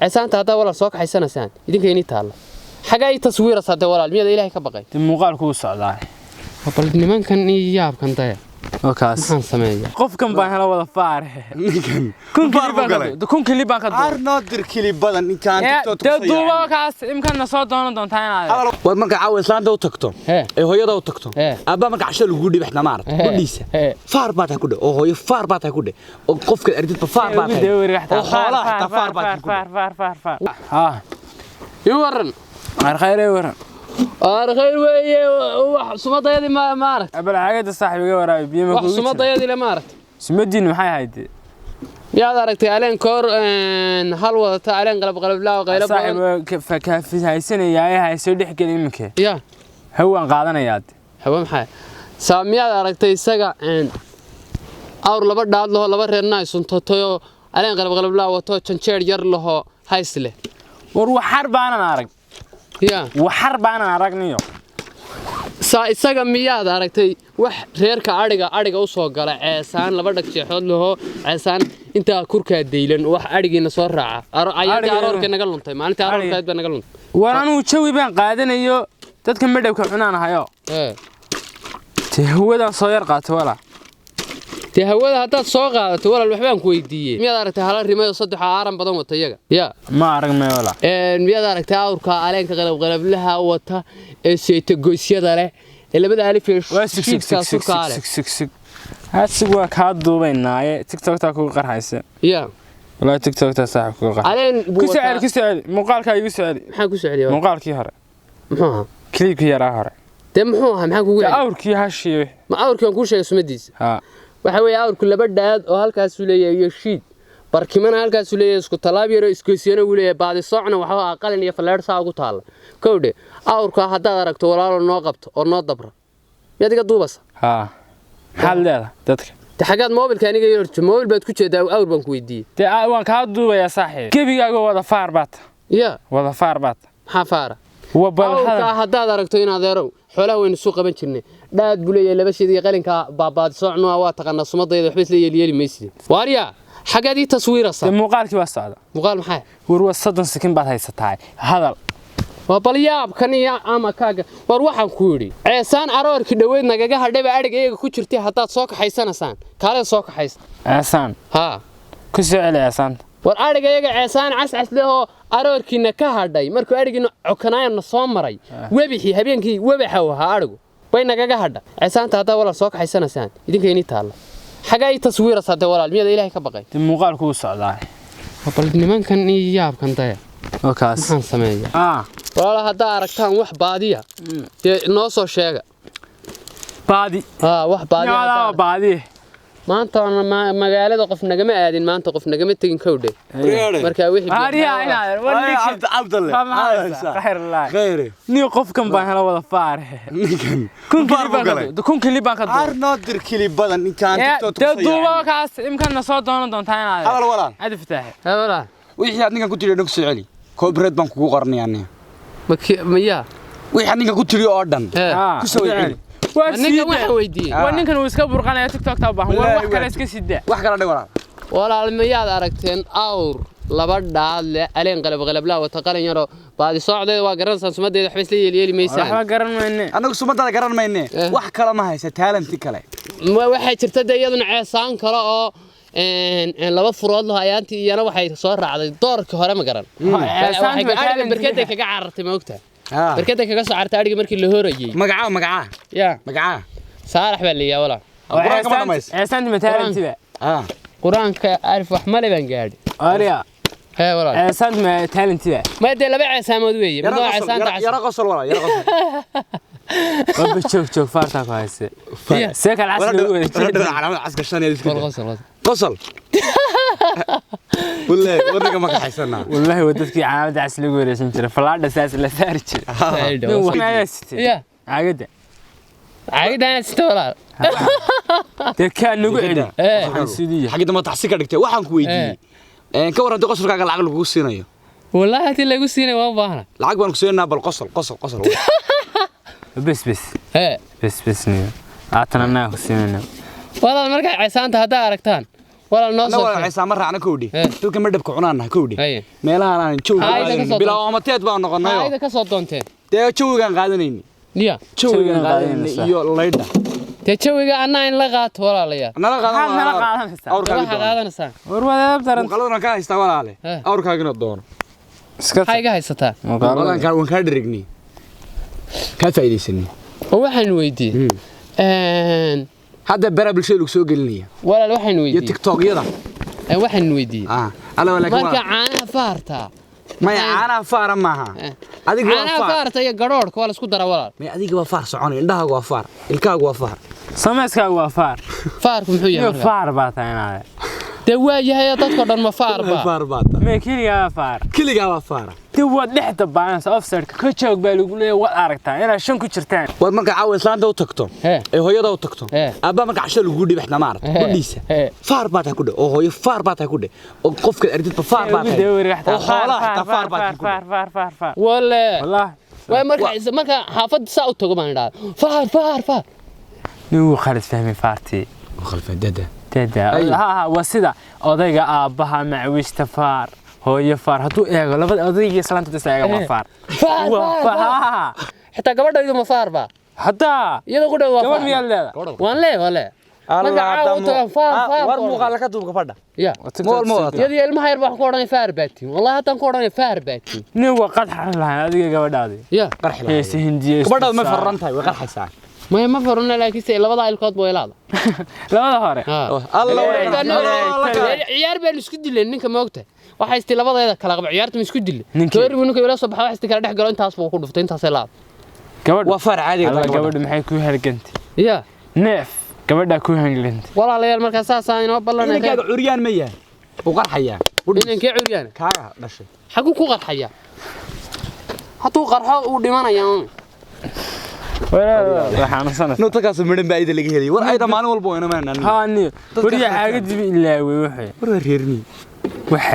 Ceesaanta haddaa walaal soo kaxaysanaysaan, idinka inii taalla. Xagaa ii taswiiraysaa dee walaal, miyaada Ilaahay ka baqay? Dee muuqaalku wuu socdaa. Bal nimankan iyo yaabkan daya. Oo kaas. Maxaan sameeyaa? Qofkan baan hela wada faare. Ninkan kun faar buu kilib baan ka galay. 1000 kilib baan ka duubay. Arnoo dir kilibadan ninkaan TikTok Dee ku soo duuba yaacay. kaas imkana soo doonan doontaa inaad War marka caawa islaanta u tagto, ee hooyada u tagto, aabba marka casho lagu dhiib xna maarta kudhiisa, faar baa tahay ku dhe, oo hooyo faar baa tahay ku dhe, oo qofka aragtidba faar baa tahay, oo xoolaha xitaa faar baa tahay ku dhe. Faar faar faar faar ha. Ii waran. Qaar khayr ay waran. Waar khayr weeye. Wax sumadayadii ma aragt? Abal caagada saaxibiga waraabi biyo ma Wax kugu jira? sumadayadii le ma aragt? Sumadiin maxay ahayd? Miyaad aragtay aleen koor hal wadata, aleen qalab qalablaa oo qaylo badan? Saaxib, kaafi haysanayaa ee hayso dhex geli iminka. Ya. Hawaan qaadanayaa. Hawa maxay saa? Miyaad aragtay isaga awr laba dhaad laho, laba reerna ay suntatayoo, aleen qalab qalablaa wato, janjeer yar laho, hays leh? War waxar baanan arag. Ya. Waxar baanan aragniyo. Saa isaga miyaad aragtay wax reerka adhiga u soo gala, ceesaan laba dhag jeexood laho, ceesaan intaa kurkaa daylan, wax adhigiina soo raaca ayaantii aroorka naga luntay, maalintii aroorkayd baa naga luntay? War anuu jawi baan qaadanayo, dadka madhowka cunaan hayo. Dee hawadaan soo yar qaato walaa. Dee hawada haddaad soo qaadato walaal, waxbaan ku weydiiyey. Miyaad aragtay hala rimayo saddex aaran badan wata iyaga ya? Ma arag may walaa. Miyaad aragtay awrka aleenka qalabqalablaha wata ee seyta goysyada leh ee labada alif ee Waa sig sig shiidkaa sig sig? surkaa leh? Sig sig sig hasig waa kaa duubaynaaye, TikToktaa kugu qarxaysa. Ya. Walaa TikToktaa saaxib kugu qarxay. Aleen buu Ku soo celi. wataa. Ku soo celi muuqaalkaa, igu soo celi. Maxaan ku soo celiyay? Muuqaalkii hore. Muxuu ahaa? Kliibkii yaraa hore. Dee muxuu ahaa? Maxaan kugu Dee celiyay? Awrkii hashii. Ma awrkii aan kuu sheegay sumadiisa? Ha. Waxa weeye awrku laba dhaad oo halkaasuu leeyahay iyo shiid barkimana halkaasuu leeyahay, isku tallaab yaroo isgoysyana wuu leeyahay, baadi soocna waxba ah, qalin iyo falleer saa ugu taalla kowdhe. Awrka haddaad aragto walaalo, noo qabto oo noo dabra. Miyaad iga duubasa? Ha, maxaad leedahay dadka? De xaggaad moobilka aniga ii horjo? Moobil baad ku jeedaa, awr baan ku weydiiyey. Dee waan kaa duubayaa saaxiib, gebigaaga wada faar baata. Ya. Wada faar baata. Maxaa faara? Wa bal Awrkaa hadal. haddaad aragto in adeerow, xoolaha waynu suu qaban jirnay. Dhaad buu leeyahay, laba shid iyo qalinka baabaadi soocnua waa taqaanaa sumadayda, waxba isla yeelyeeli maysid. Waaryaa, xaggaad ii taswiiraysaa? Dee muuqaalkii waa socda. Muuqaal maxaa? War waa 30 sekin baad haysataa, hadal. Waa bal yaabkan iyo ama kaaga. War waxaan ku yidhi ceesaan aroorkii dhoweyd nagaga hadhayba adhiga iyaga ku jirtay, haddaad soo kaxaysanaysaan kaaleen soo kaxaysa. Ceesaan? Haa. Ku soo celi ceesaanta. War adhiga iyaga ceesaan cascas lehoo aroorkiina ka hadhay, markuu adhigiina cokanaayana soo maray webixii habeenkii, webaxa uu ahaa adhigu bay nagaga hadha. Ceesaanta haddaa walaal soo kaxaysanaysaan, idinka inii taalla. Xagaa ii taswiiraysaa dee walaal, miyaada Ilaahay ka baqay? Dee muuqaalku wuu socdaa. Bal nimankan iyo yaabkan daya. Oo kaas. Maxaan sameeyaa? Walaal, haddaa aragtaan wax baadiya dee noo soo sheega. Baadi? Haa, wax baadiya haddaa Nyaadaa baadi. Maanta magaalada qof nagama aadin, maanta qof nagama tegin kowdhe. Marka wixii Ariya inaad war ninkan. Cabdalle. Waa maxay haysaa? Khayr laa. Khayre. Nin qofkan baan hela wada faare. Ninkan 1000 faar kilib buu baan ka galay. duubay, 1000 kilib baan ka duubay. Arnoo dir kilibadan ninkaan TikTok ku Dee soo duuba yaacay. kaas imkana soo doonan doontaa inaad Hadal walaal. Cadi fataaxe. Hee walaal. Wixii aad ninkan ku tiri dhan ku soo celi, copyright baan kugu qoranayaa aniga. Miyaa? Wixii aad ninkan ku tiri oo dhan Hee. ku soo celi. Waa Ninkan sii waxaan weydiiyey. Waa ninkan uu iska burqanaya, TikTok ta u baahan. War Wallaahi wax kale waa- iska sidaa. Wax kala dhig walaal. Walaal, miyaad aragteen awr laba dhaad leh, aleen qalab qalablaa wata, qalin yaroo baadi soocdeeda waa garanaysaan sumadeeda, waxba isla yeelyeeli maysaan? Waxba garan mayne. Annagu sumadada garan mayne. Wax kale ma haysa, talenti kale? Waxay jirta dee iyaduna ceesaan kale oo laba furood laho, ayaantii iyana waxay soo raacday doorkii hore, ma garan. Ceesaantu Waxay waa adhiga talent. berkeday kaga carartay, ma ogtahay? Berkeday kaga soo carartay adhiga markii la horayey. Magacaa, magacaa? Ya. Magacaa? Saalax baa la yihaa walaal. Qur-aanka ma dhamaysa? Ceesaantu ma talentiba? Qur-aanka alif wax male baan gaadhi. Ariya. Hee walaal. Ceesaantu ma talentiba? Ma dee laba ceesaamood weeye, mid waa ceesaanta cas. Yara qosol walaal, yara qosol. Waba joog joog, faartaa ku hayse. See kale cas loogu wada jeeda. Calaamad cas gashanaya iska Qol daa. Qosol qosol. Qosol wallahi warniga ma kaxaysanaa. Wallaahi waa dadkii calaamadda cas lagu wareegsan jiray, falaadha saas la saari jiray. Nin wax ma sitay? Ya. Caagada. Caagada sita walaal. Dee kaa nagu celi. Eh. Waxaan sidii yahay. Xagga dambe taxsi ka dhigtay. Waxaan ku weydiiyey, ka warran haddii qosolkaaga lacag lagugu siinayo? Wallaahi haddii lagu siinay waan u baahna. Lacag baan ku siinaynaa, bal qosol qosol qosol. Bes bes. Hee. Bes bes niyo. Aatana naa ku siinayna. Walaal, markaa ceesaanta haddaa aragtaan Walaal noo Anna soo walaal sheeg. Ciise ma raacna kowdhi. Eh. Dadka madhabka cunaana kowdhi. Haye. Meelahan aan jawiga Haayda ka qaadanaynin. soo Bilaa omateed baan noqonayo. Haayda ka soo doonteen. Dee jawigaan qaadanayni. Ya. Jawigaan Jawigaan qaadanayni qaadanaysaa. iyo laydha. Dee jawiga annaa in la qaato walaalayaal. Nala qaadan. Maxaad nala qaadanaysaa? Awrkaagi Waxaa doono. qaadanaysaa. War waad edab daran. Muuqaaladan kaa haystaa walaale. Eh. Awrkaagina doono. Iska Maxaa iga haysataa? Muuqaaladan kaa waan kaa dhirignay. Kaa faa'iidaysanay. Oo waxaan weydiiyey. Hadda baraha bulshada lagu soo gelinaya. Walaal waxaan Iyo weydiiyey. TikTok-yada. Waxaan weydiiyey. Ah, alla laakiin Marka waa caanaha faarta. maya caanaha faara maaha. Eh. Adiga waa Caanaha faar. faarta iyo garoorka waa la isku daraa walaal. Maya adiga waa faar soconay, indhahaagu waa faar, ilkahaagu waa faar. Samayskaagu waa faar. Faarku muxuu yahay Iyo marka? faar baa tahay inaade. Dee waa yahay dadka dhan ma faar ba. Faar baa tahay. Mee keligaa waa faar. Keligaa waa faara. Dee waad dhex dabaalanaysaa offside-ka ka joog baa lagu leeyahay waad aragtaa inaad shan ku jirtaan. War marka caawa islaanta u tagto, Hee. ee hooyada u tagto, Hee. aabbaa marka cashada lagugu dhiibay xitaa maaragta, Hee. gudhiisa. Hee. Faar baa tahay ku dheh, oo hooyo faar baa tahay ku dheh, oo qofkaad aragtidba faar baa Ugu tahay. daba wareeg xataa. Oo xoolaha xitaa faar baa tahay ku dheh. Faar faar faar faar. Wale. Wallahi. Waa marka xaafadda saa u tago baan idhaahdaa. Faar faar faar. Nin wuu khalad fahmay faartii. Khalfan dada. Dada. Ay. Ha ha waa sida odayga aabbaha macwiista faar. Hooyo faar hadduu eego labada odayga islaanta is eega waa faar. Faar Waa faar. faar. faar. Ha ha. Xitaa gabadhaydu ma faar ba. Haddaa Iyada ku dhow waa gabadh faar. miyaad leedahay? Waan lee waan lee. Marka caawa u tagaan faar faar. War ku odhanaya. muuqaala ka duubka fadha. Ya. Mool ma wadataa? Iyada iyo ilmaha yar baan ku odhanaya faar baatiin. Wallahi haddaan ku odhanaya faar baatiin. Nin waa qadxan lahayn adiga gabadhaadii. Ya. Qarxi lahayd. Heese hindiye. Gabadhaadu ma farran tahay, way qarxaysaa. Maya ma faruna laakiin se labada ilkood buu ilaada. Labada hore. Ha. Alla Hey, way. Ciyaar baan isku dileen ninka moogta. Waxa isti labadeeda kala qaba ciyaarta ma isku dilay. Ninkii. Toori buu ninka ila soo baxay waxa isti kala dhex galo intaas buu ku dhuftay intaas ilaada. Gabadh. Waa faar caadiga Alla tahay gabadha. gabadhu maxay ku halgantay? Ya. Neef gabadha ku halgantay. Walaalayaal marka saas aan inoo ballanay. Inankaaga curyaan ma yahay. Wuu qarxayaa. Inankee curyaan. Kaaga dhashay. Xaguu ku qarxaya? Hadduu qarxo uu dhimanayaa uun. Waxaan No takaas midhan baa ayda laga helay. War ayda maalin walba waa inoo maanaan. ها ني وريا حاجه دي ilaaway wuxuu War waa reermi. waxa